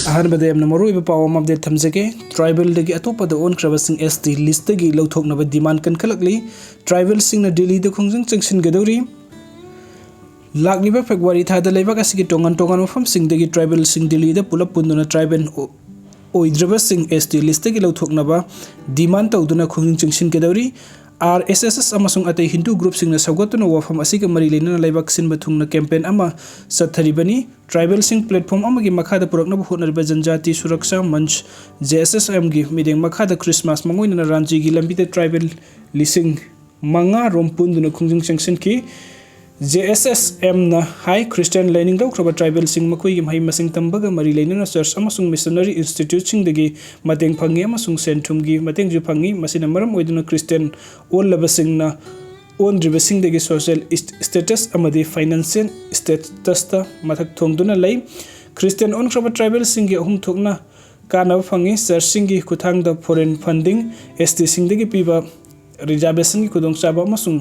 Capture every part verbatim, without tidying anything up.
ꯑꯍꯥꯟꯕꯗ ꯌꯥꯝꯅ ꯃꯔꯨꯑꯣꯏꯕ ꯄꯥꯎ ꯑꯃ ꯑꯞꯗꯦꯠ ꯊꯝꯖꯒꯦ꯫ ꯇ꯭ꯔꯥꯏꯕꯦꯜꯗꯒꯤ ꯑꯇꯣꯞꯄꯗ ꯑꯣꯟꯈ꯭ꯔꯕꯁꯤꯡ ꯑꯦꯁ ꯇꯤ ꯂꯤꯁꯇꯒꯤ ꯂꯧꯊꯣꯛꯅꯕ ꯗꯤꯃꯥꯟ ꯀꯟꯈꯠꯂꯛꯂꯤ꯫ ꯇ꯭ꯔꯥꯏꯕꯦꯜꯁꯤꯡꯅ ꯗꯤꯜꯂꯤꯗ ꯈꯣꯡꯖꯪ ꯆꯪꯁꯤꯟꯒꯗꯧꯔꯤ꯫ ꯂꯥꯛꯂꯤꯕ ꯐꯦꯕ꯭ꯔꯨꯋꯥꯔꯤ ꯊꯥꯗ ꯂꯩꯕꯥꯛ ꯑꯁꯤꯒꯤ ꯇꯣꯉꯥꯟ ꯇꯣꯉꯥꯟꯕ ꯃꯐꯝꯁꯤꯡꯗꯒꯤ ꯇ꯭ꯔꯥꯏꯕꯦꯜꯁꯤꯡ ꯗꯤꯜꯂꯤꯗ ꯄꯨꯂꯞ ꯄꯨꯟꯗꯨꯅ ꯇ꯭ꯔꯥꯏꯕꯦꯜ ꯑꯣ-, ꯑꯣꯏꯗ꯭ꯔꯕꯁꯤꯡ ꯑꯦꯁ ꯇꯤ ꯂꯤꯁꯇꯒꯤ ꯂꯧꯊꯣꯛꯅꯕ ꯗꯤꯃꯥꯟ ꯇꯧꯗꯨꯅ ꯈꯣꯡꯖꯪ ꯆꯪꯁꯤꯟꯒꯗꯧꯔꯤ꯫ ꯑꯥꯔ ꯑꯦꯁ ꯑꯦꯁ ꯑꯃꯁꯨꯡ ꯑꯇꯩ ꯍꯤꯟꯗꯨ ꯒ꯭ꯔꯨꯞꯁꯤꯡꯅ ꯁꯧꯒꯠꯇꯨꯅ ꯋꯥꯐꯝ ꯑꯁꯤꯒ ꯃꯔꯤ ꯂꯩꯅꯅ ꯂꯩꯕꯥꯛ ꯁꯤꯟꯕ ꯊꯨꯡꯅ ꯀꯦꯝꯄꯦꯟ ꯑꯃ ꯆꯠꯊꯔꯤꯕꯅꯤ꯫ ꯇ꯭ꯔꯥꯏꯕꯦꯜꯁꯤꯡ ꯄ꯭ꯂꯦꯠꯐꯣꯝ ꯑꯃꯒꯤ ꯃꯈꯥꯗ ꯄꯨꯔꯛꯅꯕ ꯍꯣꯠꯅꯔꯤꯕ ꯖꯟꯖꯥꯇꯤ ꯁꯨꯔꯛꯁꯥ ꯃꯟꯆ, ꯖꯦ ꯑꯦꯁ ꯑꯦꯁ ꯑꯦꯝꯒꯤ ꯃꯤꯠꯌꯦꯡ ꯃꯈꯥꯗ ꯈ꯭ꯔꯤꯁꯃꯥꯁ ꯃꯥꯡꯑꯣꯏꯅꯅ ꯔꯥꯟꯆꯤꯒꯤ ꯂꯝꯕꯤꯗ ꯇ꯭ꯔꯥꯏꯕꯦꯜ ꯂꯤꯁꯤꯡ ꯃꯉꯥ ꯔꯣꯝ ꯄꯨꯟꯗꯨꯅ ꯈꯣꯡꯖꯪ ꯆꯪꯁꯤꯟꯈꯤ꯫ ꯖꯦ ꯑꯦꯁ ꯑꯦꯁ ꯑꯦꯝꯅ ꯍꯥꯏ, ꯈ꯭ꯔꯤꯁꯇꯤꯌꯥꯟ ꯂꯥꯏꯅꯤꯡ ꯂꯧꯈ꯭ꯔꯕ ꯇ꯭ꯔꯥꯏꯕꯦꯜꯁꯤꯡ ꯃꯈꯣꯏꯒꯤ ꯃꯍꯩ ꯃꯁꯤꯡ ꯇꯝꯕꯒ ꯃꯔꯤ ꯂꯩꯅꯅ ꯆꯔꯆ ꯑꯃꯁꯨꯡ ꯃꯤꯁꯅꯔꯤ ꯏꯟꯁꯇꯤꯇ꯭ꯌꯨꯠꯁꯤꯡꯗꯒꯤ ꯃꯇꯦꯡ ꯐꯪꯏ ꯑꯃꯁꯨꯡ ꯁꯦꯟ ꯊꯨꯝꯒꯤ ꯃꯇꯦꯡꯁꯨ ꯐꯪꯏ꯫ ꯃꯁꯤꯅ ꯃꯔꯝ ꯑꯣꯏꯗꯨꯅ ꯈ꯭ꯔꯤꯁꯇꯤꯌꯥꯟ ꯑꯣꯜꯂꯕꯁꯤꯡꯅ ꯑꯣꯟꯗ꯭ꯔꯤꯕꯁꯤꯡꯗꯒꯤ ꯁꯣꯁꯤꯌꯦꯜ ꯏꯁ-, ꯁ꯭ꯇꯦꯇꯁ ꯑꯃꯗꯤ ꯐꯥꯏꯅꯥꯟꯁꯤꯌꯦꯜ ꯁ꯭ꯇꯦꯇꯁꯇ ꯃꯊꯛ ꯊꯣꯡꯗꯨꯅ ꯂꯩ꯫ ꯈ꯭ꯔꯤꯁꯇꯤꯌꯥꯟ ꯑꯣꯟꯈ꯭ꯔꯕ ꯇ꯭ꯔꯥꯏꯕꯦꯜꯁꯤꯡꯒꯤ ꯑꯍꯨꯝ ꯊꯣꯛꯅ ꯀꯥꯟꯅꯕ ꯐꯪꯏ: ꯆꯔꯆꯁꯤꯡꯒꯤ ꯈꯨꯠꯊꯥꯡꯗ ꯐꯣꯔꯦꯟ ꯐꯟꯗꯤꯡ, ꯑꯦꯁ ꯇꯤꯁꯤꯡꯗꯒꯤ ꯄꯤꯕ ꯔꯤꯖꯥꯔꯕꯦꯁꯟꯒꯤ ꯈꯨꯗꯣꯡꯆꯥꯕ ꯑꯃꯁꯨꯡ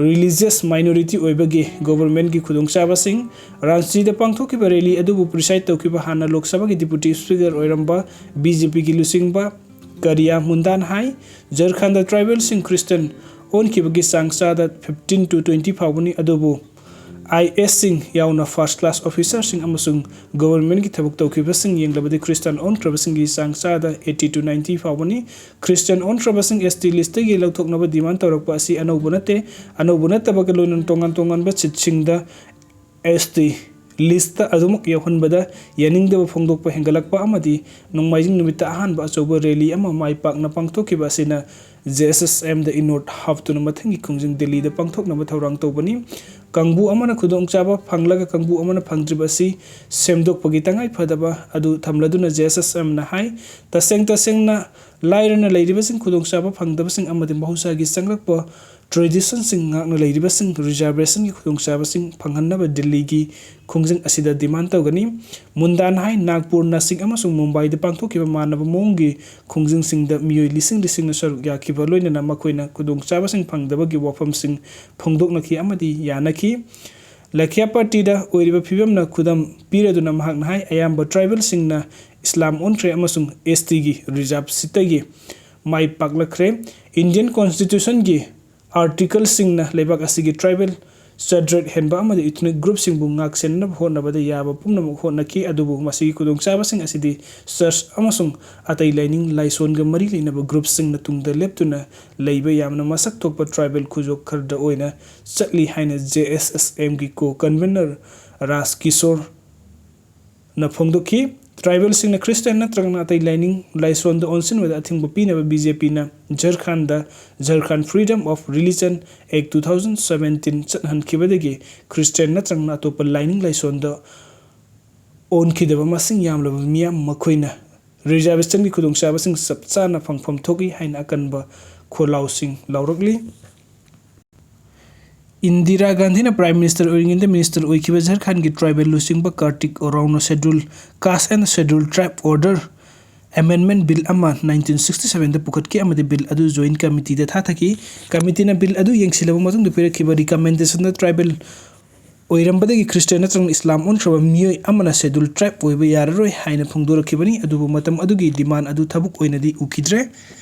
ꯔꯤꯂꯤꯖꯤꯌꯁ ꯃꯥꯏꯅꯣꯔꯤꯇꯤ ꯑꯣꯏꯕꯒꯤ ꯒꯣꯚꯔꯟꯃꯦꯟꯠꯀꯤ ꯈꯨꯗꯣꯡꯆꯥꯕꯁꯤꯡ꯫ ꯔꯥꯟꯆꯤꯗ ꯄꯥꯡꯊꯣꯛꯈꯤꯕ ꯔꯦꯂꯤ ꯑꯗꯨꯕꯨ ꯄ꯭ꯔꯤꯁꯥꯏꯗ ꯇꯧꯈꯤꯕ ꯍꯥꯟꯅ ꯂꯣꯛ ꯁꯚꯥꯒꯤ ꯗꯤꯄꯨꯇꯤ ꯁ꯭ꯄꯤꯀꯔ ꯑꯣꯏꯔꯝꯕ ꯕꯤ ꯖꯦ ꯄꯤꯒꯤ ꯂꯨꯆꯤꯡꯕ ꯀꯔꯤꯌꯥ ꯃꯨꯟꯗꯥꯟ ꯍꯥꯏ, ꯖꯔꯈꯟꯗ ꯇ꯭ꯔꯥꯏꯕꯦꯜꯁꯤꯡ ꯈ꯭ꯔꯤꯁꯇꯤꯌꯥꯟ ꯑꯣꯟꯈꯤꯕꯒꯤ ꯆꯥꯡ ꯆꯥꯗ fifteen to twenty ꯐꯥꯎꯕꯅꯤ, ꯑꯗꯨꯕꯨ ꯑꯥꯏ ꯑꯦꯁꯁꯤꯡ ꯌꯥꯎꯅ ꯐꯥꯔꯁ ꯀ꯭ꯂꯥꯁ ꯑꯣꯐꯤꯁꯥꯔꯁꯤꯡ ꯑꯃꯁꯨꯡ ꯒꯣꯚꯔꯟꯃꯦꯟꯠꯀꯤ ꯊꯕꯛ ꯇꯧꯈꯤꯕꯁꯤꯡ ꯌꯦꯡꯂꯕꯗꯤ ꯈ꯭ꯔꯤꯁꯇꯤꯌꯥꯟ ꯑꯣꯟꯈ꯭ꯔꯕꯁꯤꯡꯒꯤ ꯆꯥꯡ ꯆꯥꯗ eighty to ninety ꯐꯥꯎꯕꯅꯤ꯫ ꯈ꯭ꯔꯤꯁꯇꯤꯌꯥꯟ ꯑꯣꯟꯈ꯭ꯔꯕꯁꯤꯡ ꯑꯦꯁ ꯇꯤ ꯂꯤꯁꯇꯒꯤ ꯂꯧꯊꯣꯛꯅꯕ ꯗꯤꯃꯥꯟ ꯇꯧꯔꯛꯄ ꯑꯁꯤ ꯑꯅꯧꯕ ꯅꯠꯇꯦ꯫ ꯑꯅꯧꯕ ꯅꯠꯇꯕꯒ ꯂꯣꯏꯅꯅ ꯇꯣꯉꯥꯟ ꯇꯣꯉꯥꯟꯕ ꯁꯤꯠꯁꯤꯡꯗ ꯑꯦꯁ ꯇꯤ ꯂꯤꯁꯇ ꯑꯗꯨꯃꯛ ꯌꯥꯎꯍꯟꯕꯗ ꯌꯥꯅꯤꯡꯗꯕ ꯐꯣꯡꯗꯣꯛꯄ ꯍꯦꯟꯒꯠꯂꯛꯄ ꯑꯃꯗꯤ ꯅꯣꯡꯃꯥꯏꯖꯤꯡ ꯅꯨꯃꯤꯠꯇ ꯑꯍꯥꯟꯕ ꯑꯆꯧꯕ ꯔꯦꯂꯤ ꯑꯃ ꯃꯥꯏ ꯄꯥꯛꯅ ꯄꯥꯡꯊꯣꯛꯈꯤꯕ ꯑꯁꯤꯅ ꯖꯦ ꯑꯦꯁ ꯑꯦꯁ ꯑꯦꯝꯗ ꯏꯅꯣꯠ ꯍꯥꯞꯇꯨꯅ ꯃꯊꯪꯒꯤ ꯈꯣꯡꯖꯪ ꯗꯤꯜꯂꯤꯗ ꯄꯥꯡꯊꯣꯛꯅꯕ ꯊꯧꯔꯥꯡ ꯇꯧꯕꯅꯤ꯫ ꯀꯥꯡꯕꯨ ꯑꯃꯅ ꯈꯨꯗꯣꯡꯆꯥꯕ ꯐꯪꯂꯒ ꯀꯥꯡꯕꯨ ꯑꯃꯅ ꯐꯪꯗ꯭ꯔꯤꯕ ꯑꯁꯤ ꯁꯦꯝꯗꯣꯛꯄꯒꯤ ꯇꯉꯥꯏ ꯐꯗꯕ ꯑꯗꯨ ꯊꯝꯂꯗꯨꯅ ꯖꯦ ꯑꯦꯁ ꯑꯦꯁ ꯑꯦꯝꯅ ꯍꯥꯏ, ꯇꯁꯦꯡ ꯇꯁꯦꯡꯅ ꯂꯥꯏꯔꯅ ꯂꯩꯔꯤꯕꯁꯤꯡ, ꯈꯨꯗꯣꯡꯆꯥꯕ ꯐꯪꯗꯕꯁꯤꯡ ꯑꯃꯗꯤ ꯃꯍꯧꯁꯥꯒꯤ ꯆꯪꯂꯛꯄ ꯇ꯭ꯔꯦꯗꯤꯁꯟꯁꯤꯡ ꯉꯥꯛꯅ ꯂꯩꯔꯤꯕꯁꯤꯡ, ꯔꯤꯖꯥꯔꯕꯦꯁꯟꯒꯤ ꯈꯨꯗꯣꯡꯆꯥꯕꯁꯤꯡ ꯐꯪꯍꯟꯅꯕ ꯗꯤꯜꯂꯤꯒꯤ ꯈꯣꯡꯖꯪ ꯑꯁꯤꯗ ꯗꯤꯃꯥꯟ ꯇꯧꯒꯅꯤ꯫ ꯃꯨꯟꯗꯥꯟ ꯍꯥꯏ, ꯅꯥꯒꯄꯨꯔ, ꯅꯥꯁꯤꯛ ꯑꯃꯁꯨꯡ ꯃꯨꯝꯕꯥꯏꯗ ꯄꯥꯡꯊꯣꯛꯈꯤꯕ ꯃꯥꯟꯅꯕ ꯃꯑꯣꯡꯒꯤ ꯈꯣꯡꯖꯪꯁꯤꯡꯗ ꯃꯤꯑꯣꯏ ꯂꯤꯁꯤꯡ ꯂꯤꯁꯤꯡꯅ ꯁꯔꯨꯛ ꯌꯥꯈꯤꯕ ꯂꯣꯏꯅꯅ ꯃꯈꯣꯏꯅ ꯈꯨꯗꯣꯡꯆꯥꯕꯁꯤꯡ ꯐꯪꯗꯕꯒꯤ ꯋꯥꯐꯝꯁꯤꯡ ꯐꯣꯡꯗꯣꯛꯅꯈꯤ ꯑꯃꯗꯤ ꯌꯥꯅꯈꯤ꯫ ꯂꯈ꯭ꯌꯥꯄꯥꯇꯤꯗ ꯑꯣꯏꯔꯤꯕ ꯐꯤꯕꯝꯅ ꯈꯨꯗꯝ ꯄꯤꯔꯗꯨꯅ ꯃꯍꯥꯛꯅ ꯍꯥꯏ, ꯑꯌꯥꯝꯕ tribal ꯁꯤꯡꯅ ꯏꯁꯂꯥꯝ ꯑꯣꯟꯈ꯭ꯔꯦ ꯑꯃꯁꯨꯡ S T ꯒꯤ reserve seat ꯇꯒꯤ ꯃꯥꯏ ꯄꯥꯛꯂꯛꯈ꯭ꯔꯦ꯫ Indian constitution ꯒꯤ article ꯁꯤꯡꯅ ꯂꯩꯕꯥꯛ ꯑꯁꯤꯒꯤ tribal, ꯆꯥꯗ꯭ꯔꯦꯠ ꯍꯦꯟꯕ ꯑꯃꯗꯤ ethnic group ꯁꯤꯡꯕꯨ ꯉꯥꯛ ꯁꯦꯟꯅꯅꯕ ꯍꯣꯠꯅꯕꯗ ꯌꯥꯕ ꯄꯨꯝꯅꯃꯛ ꯍꯣꯠꯅꯈꯤ, ꯑꯗꯨꯕꯨ ꯃꯁꯤꯒꯤ ꯈꯨꯗꯣꯡꯆꯥꯕꯁꯤꯡ ꯑꯁꯤꯗꯤ church ꯑꯃꯁꯨꯡ ꯑꯇꯩ ꯂꯥꯏꯅꯤꯡ ꯂꯥꯏꯁꯣꯟꯒ ꯃꯔꯤ ꯂꯩꯅꯕ group ꯁꯤꯡꯅ ꯇꯨꯡꯗ ꯂꯦꯞꯇꯨꯅ ꯂꯩꯕ ꯌꯥꯝꯅ ꯃꯁꯛ ꯊꯣꯛꯄ tribal ꯈꯨꯖꯣꯛ ꯈꯔꯗ ꯑꯣꯏꯅ ꯆꯠꯂꯤ ꯍꯥꯏꯅ J S S M ꯒꯤ co-convenor ꯔꯥꯖ ꯀꯤꯁꯣꯔꯅ ꯐꯣꯡꯗꯣꯛꯈꯤ꯫ Tribal ꯁꯤꯡꯅ Christian ꯅꯠꯇ꯭ꯔꯒꯅ ꯑꯇꯩ ꯂꯥꯏꯅꯤꯡ ꯂꯥꯏꯁꯣꯟꯗ ꯑꯣꯟꯁꯤꯟꯕꯗ ꯑꯊꯤꯡꯕ ꯄꯤꯅꯕ B J P ꯅ ꯖꯔꯈꯥꯟꯗ Jharkhand Freedom of Religion Act two thousand seventeen ꯆꯠꯍꯟꯈꯤꯕꯗꯒꯤ Christian ꯅꯠꯇ꯭ꯔꯒꯅ ꯑꯇꯣꯞꯄ ꯂꯥꯏꯅꯤꯡ ꯂꯥꯏꯁꯣꯟꯗ ꯑꯣꯟꯈꯤꯗꯕ ꯃꯁꯤꯡ ꯌꯥꯝꯂꯕ ꯃꯤꯌꯥꯝ ꯃꯈꯣꯏꯅ reservation ꯒꯤ ꯈꯨꯗꯣꯡꯆꯥꯕꯁꯤꯡ ꯆꯞ ꯆꯥꯅ ꯐꯪꯐꯝ ꯊꯣꯛꯏ ꯍꯥꯏꯅ ꯑꯀꯟꯕ ꯈꯣꯜꯂꯥꯎꯁꯤꯡ ꯂꯥꯎꯔꯛꯂꯤ꯫ ꯏꯟꯗꯤꯔꯥ ꯒꯥꯟꯙꯤꯅ Prime Minister ꯑꯣꯏꯔꯤꯉꯩꯗ minister ꯑꯣꯏꯈꯤꯕ ꯖꯔꯈꯥꯟꯒꯤ tribal ꯂꯨꯆꯤꯡꯕ Kartik ꯑꯣꯔꯥꯎꯅ Scheduled Caste and Scheduled Tribe Order Amendment Bill ꯑꯃ nineteen sixty seven ꯗ ꯄꯨꯈꯠꯈꯤ ꯑꯃꯗꯤ bill ꯑꯗꯨ Joint Committee ꯗ ꯊꯥꯊꯈꯤ꯫ Committee ꯅ bill ꯑꯗꯨ ꯌꯦꯡꯁꯤꯜꯂꯕ ꯃꯇꯨꯡꯗ ꯄꯤꯔꯛꯈꯤꯕ recommendation ꯗ tribal ꯑꯣꯏꯔꯝꯕꯗꯒꯤ Christian ꯅꯠꯇ꯭ꯔꯒ ꯏꯁꯂꯥꯝ ꯑꯣꯟꯈ꯭ꯔꯕ ꯃꯤꯑꯣꯏ ꯑꯃꯅ Scheduled Tribe ꯑꯣꯏꯕ ꯌꯥꯔꯔꯣꯏ ꯍꯥꯏꯅ ꯐꯣꯡꯗꯣꯔꯛꯈꯤꯕꯅꯤ, ꯑꯗꯨꯕꯨ ꯃꯇꯝ ꯑꯗꯨꯒꯤ demand ꯑꯗꯨ ꯊꯕꯛ ꯑꯣꯏꯅꯗꯤ ꯎꯈꯤꯗ꯭ꯔꯦ꯫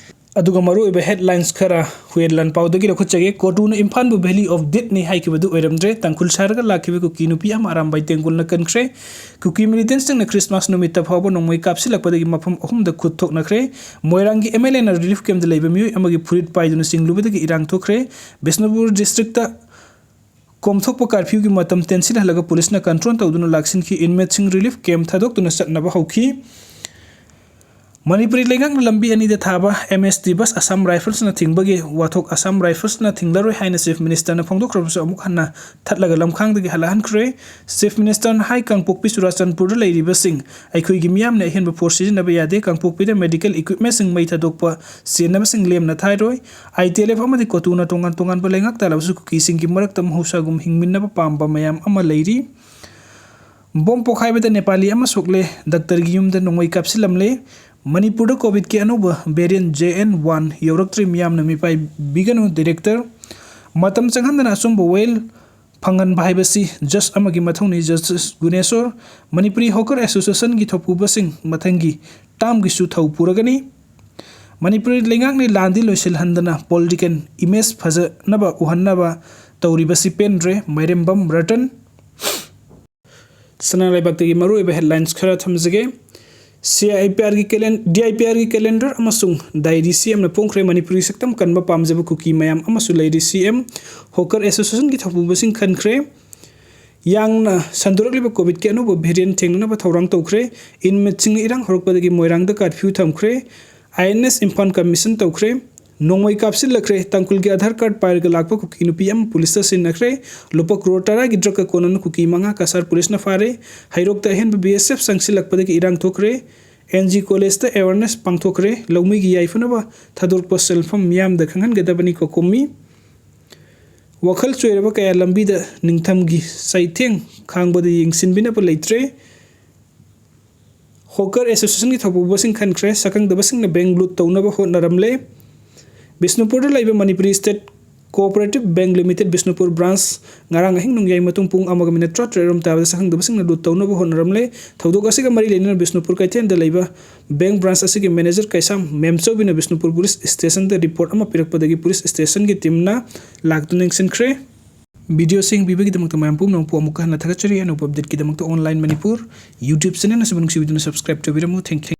ꯑꯗꯨꯒ ꯃꯔꯨꯑꯣꯏꯕ headlines ꯈꯔ ꯍꯨꯌꯦꯟ ꯂꯥꯟꯄꯥꯎꯗꯒꯤ ꯂꯧꯈꯠꯆꯒꯦ꯫ ꯀꯣꯇꯨꯅ ꯏꯝꯐꯥꯜꯕꯨ Valley of Death ꯅꯤ ꯍꯥꯏꯈꯤꯕꯗꯨ ꯑꯣꯏꯔꯝꯗ꯭ꯔꯦ꯫ ꯇꯥꯡꯈꯨꯜ ꯁꯍꯔꯒ ꯂꯥꯛꯈꯤꯕ ꯀꯨꯀꯤ ꯅꯨꯄꯤ ꯑꯃ ꯑꯔꯥꯝꯕꯥꯏ ꯇꯦꯡꯒꯣꯜꯅ ꯀꯟꯈ꯭ꯔꯦ꯫ ꯀꯨꯀꯤ militant ꯁꯤꯡꯅ Christmas ꯅꯨꯃꯤꯠꯇ ꯐꯥꯎꯕ ꯅꯣꯡꯃꯩ ꯀꯥꯞꯁꯤꯜꯂꯛꯄꯗꯒꯤ ꯃꯐꯝ ꯑꯍꯨꯝꯗ ꯈꯨꯠ ꯊꯣꯛꯅꯈ꯭ꯔꯦ꯫ ꯃꯣꯏꯔꯥꯡꯒꯤ M L A ꯅ relief camp ꯗ ꯂꯩꯕ ꯃꯤꯑꯣꯏ ꯑꯃꯒꯤ ꯐꯨꯔꯤꯠ ꯄꯥꯏꯗꯨꯅ ꯆꯤꯡꯂꯨꯕꯗꯒꯤ ꯏꯔꯥꯡ ꯊꯣꯛꯈ꯭ꯔꯦ꯫ ꯕꯤꯁꯅꯨꯄꯨꯔ district ꯇ ꯀꯣꯝꯊꯣꯛꯄ curfew ꯒꯤ ꯃꯇꯝ ꯇꯦꯟꯁꯤꯜꯍꯜꯂꯒ police ꯅ control ꯇꯧꯗꯨꯅ ꯂꯥꯛꯁꯤꯟꯈꯤ꯫ Inmate ꯁꯤꯡ relief camp ꯊꯥꯗꯣꯛꯇꯨꯅ ꯆꯠꯅꯕ ꯍꯧꯈꯤ꯫ ꯃꯅꯤꯄꯨꯔꯤ ꯂꯩꯉꯥꯛꯅ ꯂꯝꯕꯤ ꯑꯅꯤꯗ ꯊꯥꯕ M S T bus Assam Rifles ꯅ ꯊꯤꯡꯕꯒꯤ ꯋꯥꯊꯣꯛ Assam Rifles ꯅ ꯊꯤꯡꯂꯔꯣꯏ ꯍꯥꯏꯅ Chief Minister ꯅ ꯐꯣꯡꯗꯣꯛꯈ꯭ꯔꯕꯁꯨ ꯑꯃꯨꯛ ꯍꯟꯅ ꯊꯠꯂꯒ ꯂꯝꯈꯥꯡꯗꯒꯤ ꯍꯜꯂꯛꯍꯟꯈ꯭ꯔꯦ꯫ Chief Minister ꯅ ꯍꯥꯏ, ꯀꯥꯡꯄꯣꯛꯄꯤ ꯆꯨꯔꯥꯆꯥꯟꯄꯨꯔꯗ ꯂꯩꯔꯤꯕꯁꯤꯡ ꯑꯩꯈꯣꯏꯒꯤ ꯃꯤꯌꯥꯝꯅ ꯑꯍꯦꯟꯕ force ꯁꯤꯖꯤꯟꯅꯕ ꯌꯥꯗꯦ꯫ ꯀꯥꯡꯄꯣꯛꯄꯤꯗ medical equipment ꯁꯤꯡ ꯃꯩ ꯊꯥꯗꯣꯛꯄ ꯆꯦꯟꯅꯕꯁꯤꯡ ꯂꯦꯝꯅ ꯊꯥꯔꯣꯏ꯫ I T L F ꯑꯃꯗꯤ ꯀꯣꯇꯨꯅ ꯇꯣꯉꯥꯟ ꯇꯣꯉꯥꯟꯕ ꯂꯩꯉꯥꯛ ꯇꯥꯜꯂꯕꯁꯨ ꯀꯨꯀꯤꯁꯤꯡꯒꯤ ꯃꯔꯛꯇ ꯃꯍꯧꯁꯥꯒꯨꯝ ꯍꯤꯡꯃꯤꯟꯅꯕ ꯄꯥꯝꯕ ꯃꯌꯥꯝ ꯑꯃ ꯂꯩꯔꯤ꯫ ꯕꯣꯝ ꯄꯣꯈꯥꯏꯕꯗ ꯅꯦꯄꯥꯂꯤ ꯑꯃ ꯁꯣꯛꯂꯦ꯫ ꯗꯥꯛꯇꯔꯒꯤ ꯌꯨꯝꯗ ꯅꯣꯡꯃꯩ ꯀꯥꯞꯁꯤꯜꯂꯝꯂꯦ꯫ ꯃꯅꯤꯄꯨꯔꯗ COVID ꯀꯤ ꯑꯅꯧꯕ variant J N one ꯌꯧꯔꯛꯇ꯭ꯔꯤ, ꯃꯤꯌꯥꯝꯅ ꯃꯤꯄꯥꯏꯕꯤꯒꯅꯨ꯫ Director, ꯃꯇꯝ ꯆꯪꯍꯟꯗꯅ ꯑꯆꯨꯝꯕ well ꯐꯪꯍꯟꯕ ꯍꯥꯏꯕꯁꯤ ꯖꯁ ꯑꯃꯒꯤ ꯃꯊꯧꯅꯤ꯫ ꯖꯁꯇꯤꯁ ꯒꯨꯅꯦꯁꯣꯔ, ꯃꯅꯤꯄꯨꯔꯤ ꯍꯣꯀꯔ ꯑꯦꯁꯣꯁꯤꯌꯦꯁꯟꯒꯤ ꯊꯧꯄꯨꯕꯁꯤꯡ ꯃꯊꯪꯒꯤ ꯇꯥꯝꯒꯤꯁꯨ ꯊꯧ ꯄꯨꯔꯒꯅꯤ꯫ ꯃꯅꯤꯄꯨꯔꯤ ꯂꯩꯉꯥꯛꯅ ꯂꯥꯟꯗꯤ ꯂꯣꯏꯁꯤꯜꯍꯟꯗꯅ ꯄꯣꯂꯤꯇꯤꯀꯦꯜ ꯏꯃꯦꯖ ꯐꯖꯅꯕ ꯎꯍꯟꯅꯕ ꯇꯧꯔꯤꯕꯁꯤ ꯄꯦꯟꯗ꯭ꯔꯦ꯫ ꯃꯥꯏꯔꯦꯝꯕꯝ ꯔꯇꯟ꯫ ꯁꯅꯥ ꯂꯩꯕꯥꯛꯇꯒꯤ ꯃꯔꯨꯑꯣꯏꯕ ꯍꯦꯗꯂꯥꯏꯟꯁ ꯈꯔ ꯊꯝꯖꯒꯦ꯫ C I P ꯑꯥꯔꯒꯤ ꯀꯦꯂꯦꯟ-, D I P ꯑꯥꯔꯒꯤ calendar ꯑꯃꯁꯨꯡ ꯗꯥꯏꯔꯤ ꯁꯤ ꯑꯦꯝꯅ ꯐꯣꯡꯈ꯭ꯔꯦ꯫ ꯃꯅꯤꯄꯨꯔꯤ ꯁꯛꯇꯝ ꯀꯟꯕ ꯄꯥꯝꯖꯕ ꯀꯨꯀꯤ ꯃꯌꯥꯝ ꯑꯃꯁꯨ ꯂꯩꯔꯤ꯫ ꯁꯤ ꯑꯦꯝ ꯍꯣꯀꯔ ꯑꯦꯁꯣꯁꯤꯌꯦꯁꯟꯒꯤ ꯊꯧꯄꯨꯕꯁꯤꯡ ꯈꯟꯈ꯭ꯔꯦ꯫ ꯌꯥꯡꯅ ꯁꯟꯗꯣꯔꯛꯂꯤꯕ ꯀꯣꯚꯤꯗꯀꯤ ꯑꯅꯧꯕ ꯚꯦꯔꯤꯌꯦꯟ ꯊꯦꯡꯅꯅꯕ ꯊꯧꯔꯥꯡ ꯇꯧꯈ꯭ꯔꯦ꯫ ꯏꯟꯃꯦꯠꯁꯤꯡꯅ ꯏꯔꯥꯡ ꯍꯧꯔꯛꯄꯗꯒꯤ ꯃꯣꯏꯔꯥꯡꯗ ꯀꯥꯔꯐ꯭ꯌꯨ ꯊꯝꯈ꯭ꯔꯦ꯫ I N S Imphal commission ꯇꯧꯈ꯭ꯔꯦ꯫ ꯅꯣꯡꯃꯩ ꯀꯥꯞꯁꯤꯜꯂꯛꯈ꯭ꯔꯦ꯫ ꯇꯥꯡꯈꯨꯜꯒꯤ ꯑꯥꯙꯥꯔ ꯀꯥꯔꯗ ꯄꯥꯏꯔꯒ ꯂꯥꯛꯄ ꯀꯨꯀꯤ ꯅꯨꯄꯤ ꯑꯃ ꯄꯨꯂꯤꯁꯇ ꯁꯤꯟꯅꯈ꯭ꯔꯦ꯫ ꯂꯨꯄꯥ ꯀ꯭ꯔꯣꯔ ꯇꯔꯥꯒꯤ ꯗ꯭ꯔꯒꯀ ꯀꯣꯟꯅꯅ ꯀꯨꯀꯤ ꯃꯉꯥ ꯀꯁꯥꯔ ꯄꯨꯂꯤꯁꯅ ꯐꯥꯔꯦ꯫ ꯍꯩꯔꯣꯛꯇ ꯑꯍꯦꯟꯕ ꯕꯤ ꯑꯦꯁ ꯑꯦꯐ ꯆꯪꯁꯤꯜꯂꯛꯄꯗꯒꯤ ꯏꯔꯥꯡ ꯊꯣꯛꯈ꯭ꯔꯦ꯫ ꯑꯦꯟ ꯖꯤ ꯀꯣꯂꯦꯖꯇ ꯑꯦꯋꯥꯔꯅꯦꯁ ꯄꯥꯡꯊꯣꯛꯈ꯭ꯔꯦ꯫ ꯂꯧꯃꯤꯒꯤ ꯌꯥꯏꯐꯅꯕ ꯊꯥꯗꯣꯔꯛꯄ ꯁꯦꯜꯐꯝ ꯃꯤꯌꯥꯝꯗ ꯈꯪꯍꯟꯒꯗꯕꯅꯤ꯫ ꯀꯣꯀꯣꯃꯤ꯫ ꯋꯥꯈꯜ ꯆꯣꯏꯔꯕ ꯀꯌꯥ ꯂꯝꯕꯤꯗ ꯅꯤꯡꯊꯝꯒꯤ ꯆꯩꯊꯦꯡ ꯈꯥꯡꯕꯗ ꯌꯦꯡꯁꯤꯟꯕꯤꯅꯕ ꯂꯩꯇ꯭ꯔꯦ꯫ ꯍꯣꯀꯔ ꯑꯦꯁꯣꯁꯤꯌꯦꯁꯟꯒꯤ ꯊꯧꯄꯨꯕꯁꯤꯡ ꯈꯟꯈ꯭ꯔꯦ꯫ ꯁꯛꯈꯪꯗꯕꯁꯤꯡꯅ ꯕꯦꯡ ꯂꯨꯠ ꯇꯧꯅꯕ ꯍꯣꯠꯅꯔꯝꯂꯦ꯫ ꯕꯤꯁꯅꯨꯄꯨꯔꯗ ꯂꯩꯕ Manipuri state cooperative bank limited Bishnupur branch ꯉꯔꯥꯡ ꯑꯍꯤꯡ ꯅꯣꯡꯌꯥꯏ ꯃꯇꯨꯡ ꯄꯨꯡ ꯑꯃꯒ ꯃꯤꯅꯤꯠ ꯇꯔꯥꯇꯔꯦꯠ ꯔꯣꯝ ꯇꯥꯕꯗ ꯁꯛꯈꯪꯗꯕꯁꯤꯡꯅ ꯂꯨꯠ ꯇꯧꯅꯕ ꯍꯣꯠꯅꯔꯝꯂꯦ꯫ ꯊꯧꯗꯣꯛ ꯑꯁꯤꯒ ꯃꯔꯤ ꯂꯩꯅꯅ ꯕꯤꯁꯅꯨꯄꯨꯔ ꯀꯩꯊꯦꯜꯗ ꯂꯩꯕ ꯕꯦꯡ ꯕ꯭ꯔꯥꯟꯁ ꯑꯁꯤꯒꯤ ꯃꯦꯅꯦꯖꯔ ꯀꯩꯁꯥꯝ ꯃꯦꯝꯆꯧꯕꯤꯅ ꯕꯤꯁꯅꯨꯄꯨꯔ ꯄꯨꯂꯤꯁ ꯁ꯭ꯇꯦꯁꯟꯗ ꯔꯤꯄꯣꯔꯠ ꯑꯃ ꯄꯤꯔꯛꯄꯗꯒꯤ ꯄꯨꯂꯤꯁ ꯁ꯭ꯇꯦꯁꯟꯒꯤ ꯇꯤꯝꯅ ꯂꯥꯛꯇꯨꯅ ꯌꯦꯡꯁꯤꯟꯈ꯭ꯔꯦ꯫ ꯚꯤꯗꯤꯑꯣꯁꯤ ꯌꯦꯡꯕꯤꯕꯒꯤꯗꯃꯛꯇ ꯃꯌꯥꯝ ꯄꯨꯝꯅꯃꯛꯄꯨ ꯑꯃꯨꯛꯀ ꯍꯟꯅ ꯊꯥꯒꯠꯆꯔꯤ꯫ ꯑꯅꯧꯕ ꯑꯞꯗꯦꯠꯀꯤꯗꯃꯛꯇ ꯑꯣꯟꯂꯥꯏꯟ ꯃꯅꯤꯄꯨꯔ ꯌꯨꯇ꯭ꯌꯨꯕ ꯆꯦꯅꯦꯜ ꯑꯁꯤꯕꯨ ꯅꯨꯡꯁꯤꯕꯤꯗꯨꯅ ꯁꯕꯁꯀ꯭ꯔꯥꯏꯕ ꯇꯧꯕꯤꯔꯝꯃꯨ꯫ Thank you꯫